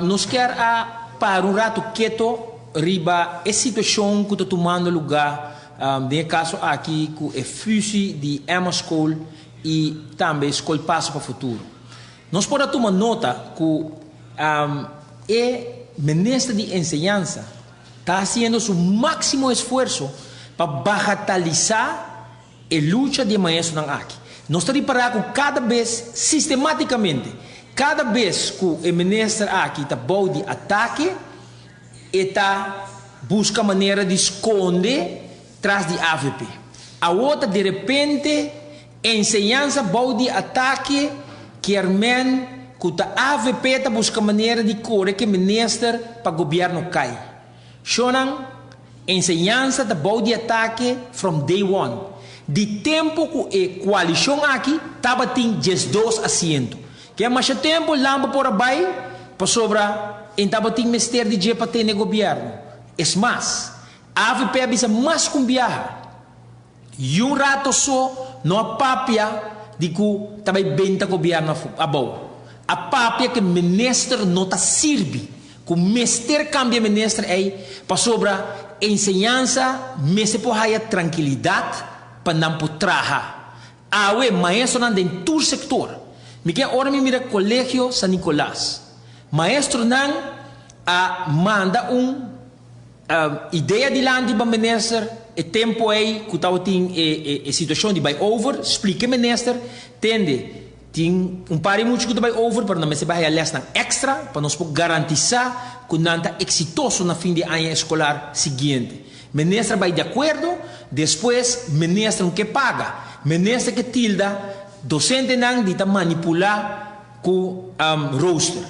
Nos kier a para un rato keto riba e situacion cu ta tumando lugar den e caso aki cu e fusie di Emma School y tambe Scol Paso pa Futuro. Nos por a tuma nota cu e Minister di Enseñansa ta haciendo su maximo esfuerso pa bagatalisa e lucha di e maestronan aki. Nos ta ripará ku kada bes, sistematikamente, kada bes ku e minister aki ta bou di atake, e ta buska manera di skonde tras di avp. Awor ta derepente enseñansa bou di atake kier men ku ta avp ta buska manera di kore ku e minister pa gobièrnu kai. Shonnan, enseñansa ta bou di atake from day one. Di tempo ku e koalishon aki tabatin 12 asiento. Ke masha tempo Lampe por a bai pasobra e tabatin mester di dje pa tene gobièrnu. Es mas, avp a bisa mas ku un biaha. I un rato so no a papia di ku ta bai benta gobièrnu abou. A papia ku e minister no ta sirbi, ku mester kambia e minister ei pasobra enseñansa mester por haya trankilidat pa nan por traha. Awe maestronan den tur sektor. Mi ke ora mi mira Kolegio San Nicolas, maestronan a manda un idea dilanti pa minister e tempo ei ku tabatin e situashon di bai over, splika e minister, tende tin un par di mucha ku ta bai over pero nan mester bai haya lèsnan èkstra pa nos por garantisá ku nan ta eksitoso na fin di aña eskolar siguiente. Minister a bai di akuerdo, despues minister no ke paga, minister ke tilda dosentenan di ta manipulá ku rooster.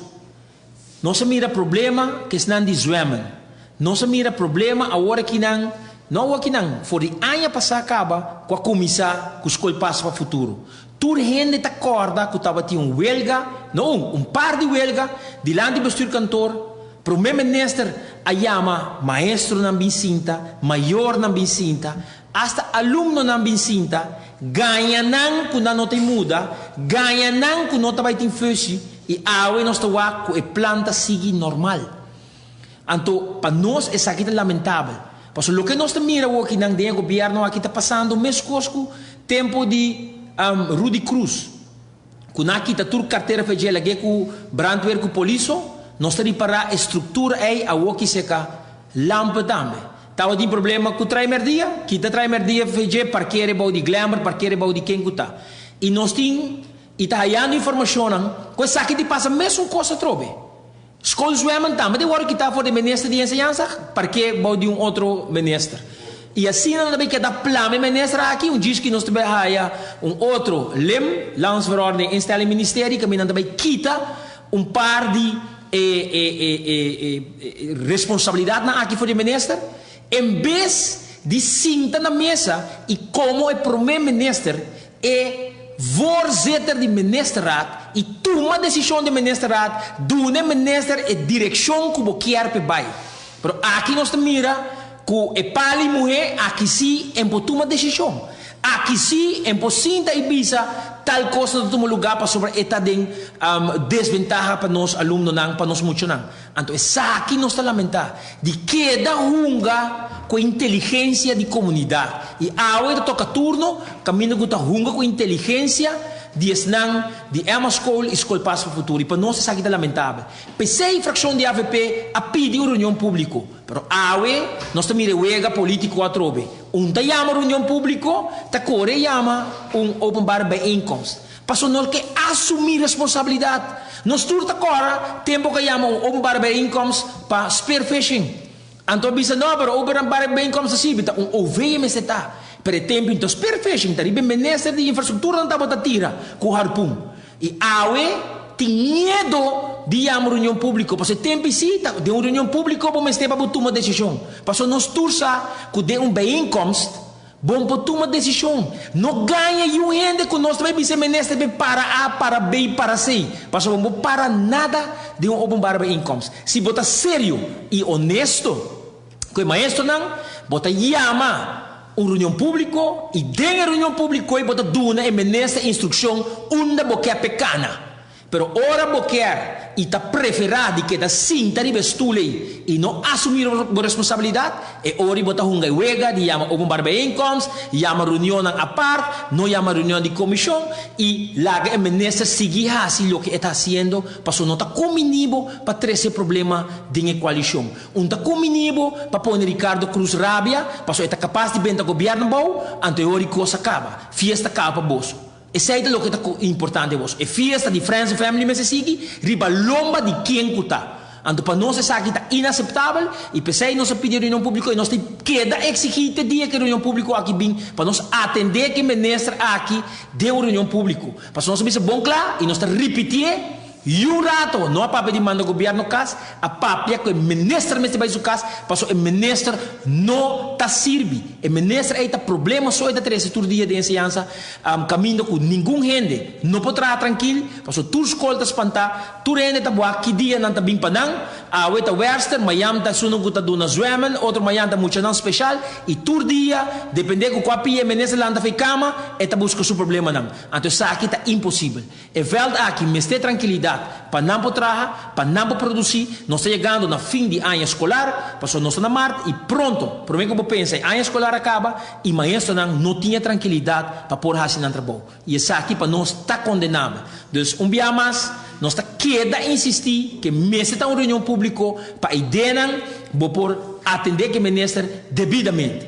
Nos a mira problema ku esnan di zwemmen. Nos a mira problema awor akinan, no awor akinan, for di aña pasá kaba ku a kuminsá ku Skol Paso pa Futuro. Tur hende ta kòrda ku tabatin un welga, no un, un par di welga, dilanti bestuurkantoor. Promé Minister a yama maestronan bin sinta, mayornan bin sinta, asta alumnonan bin sinta, gaña nan ku nan no ta muda, gaña nan ku no ta bai tin fusie, i awe nos ta wak ku e plan ta sigui normal. Anto pa nos esaki ta lamentabel, pasobra loke nos ta mira awor aki nan den e gobièrnu aki ta pasando meskos ku tempu di Rudy Cruz, ku nan a kita tur kartera fe dje lag'é ku brandweer ku poliso, nos ta ripará e struktura ei awor ki seka Lampe tambe. Tabatin problema ku Traimerdia, kita Traimerdia fe dje parkere bou di Glamour, parkere bou di ken ku ta. I nos tin i ta hayando informashonnan ku esaki di pasa mesun kos atrobe. Skol zwemmen tambe ta wòrdu kitá for di minister di enseñansa parke bou di un otro minister. I asina nan ta bay keda plama e minister aki un djis ki nos ta bay haya un otro lim, Landsverordening Instelling Ministerie, kaminda nan ta bay kita un par di e e e e responsabilidatnan aki for di e minister en bes di sinta na mesa i komo e prome minister E voorzitter di ministerraad y tuma decision di ministerraad duna e minister e direccion cu bo kier p'e bay. Pero aki nos ta mira cu e pali muhe aki si en por tuma decision. Aki si en por sinta y bisa tal cos no ta tuma lugar pasobra e ta den desventaha pa nos alumnonan, pa nos muchanan. Anto esaki nos ta lamentá, di keda hunga ku e inteligensia di komunidat. I awe ta toka turno kaminda ku ta hunga ku inteligensia di esnan di Emma School i Skol Pas pa Futuro. I pa nos esaki ta lamentabel. P'esei frakshon di avp a pidi un reunion públiko. Pero awe nos ta mira e wega polítiko atrobe. Un ta yama reunion públiko, ta kore yama un openbare bijeenkomst. Pasobra nos ke asumí responsabilidat. Nos tur ta kòrda tempu ku a yama un openbare bijeenkomst pa spearfishing. Anto a bisa, No, pero openbare bijeenkomst ta sirbi, ta un OV e mester ta. Pero e tempu enton spearfishing ta riba e minister di infrastruktura nan tabata tira ku harpun. I awe tin miedo di yama reunion públiko. Pasobra e tempu sí ta den un reunion públiko bo mester pa bo tuma desishon. Pasobra nos tur sa ku den un bijeenkomst Bon por tuma desishon. No gaña yu hende ku nos ta bai bisa e minister bai para A, para B i para C. Pasobra bo para nada den un openbare bijeenkomst. Si bo ta serio i honesto ku e maestronan, bo ta yama un reunion públiko i den e reunion públiko ei bo ta duna e minister instrukshon unda bo ke p'e kana. Pero ora bo kier y ta prefera di keda sinta riba e stoel ey y no asumi bo responsabilidad, e ora bo ta hunga e wega di yama openbaar bijeenkomst, yama reunionnan apart, no yama reunion di comision y laga e minister sigui haci loke e ta haciendo, paso no ta cumbini bo pa trece problema den e coalicion. Un ta cumbini bo pa pone Ricardo Croes rabia, paso e ta capaz di benta gobierno abou, anto e ora y cos a caba. Fiesta caba pa boso. Esey ta loke ta importante boso. E fiesta di friends and family mester sigui riba lomba di ken cu ta. Anto pa nos esaki ta inaceptabel y pesey nos a pidi reunion publico y nos ta keda exigi te dia cu e reunion publico aki bin pa nos atende cu e minister aki den un reunion publico. Pasobra nos a bisa bon cla y nos ta ripitié y un rato no a papia di manda gobierno cas, a papia cu e minister mester bay su cas pasobra e minister no ta sirbi. E minister ey ta problema so e ta trece tur dia den enseñansa, caminda cu ningun hende no por traha trankil, pasobra tur scol ta spanta, tur hende ta wak ki dia nan ta bin pa nan. Awe ta Wester, mayan ta esunnan cu ta duna zwemmen, otro mayan ta muchanan special y tur dia, depende cu cua pia e minister lanta fey cama, e ta busca su problemanan. Anto esaki ta imposibel. E veld aki mester trankilidat pa nan por traha, pa nan por produsí. Nos ta yegando na fin di aña eskolar, pasobra nos ta na mart i pronto, promé ku bo pensa e aña eskolar a kaba i maestronan no tin e trankilidat pa por hasi nan trabou. I esaki pa nos ta kondenabel. Dus un bia mas nos ta keda insistí ke mester ta un reunion públiko pa ideanan bo por atendé ku e minister debidamente.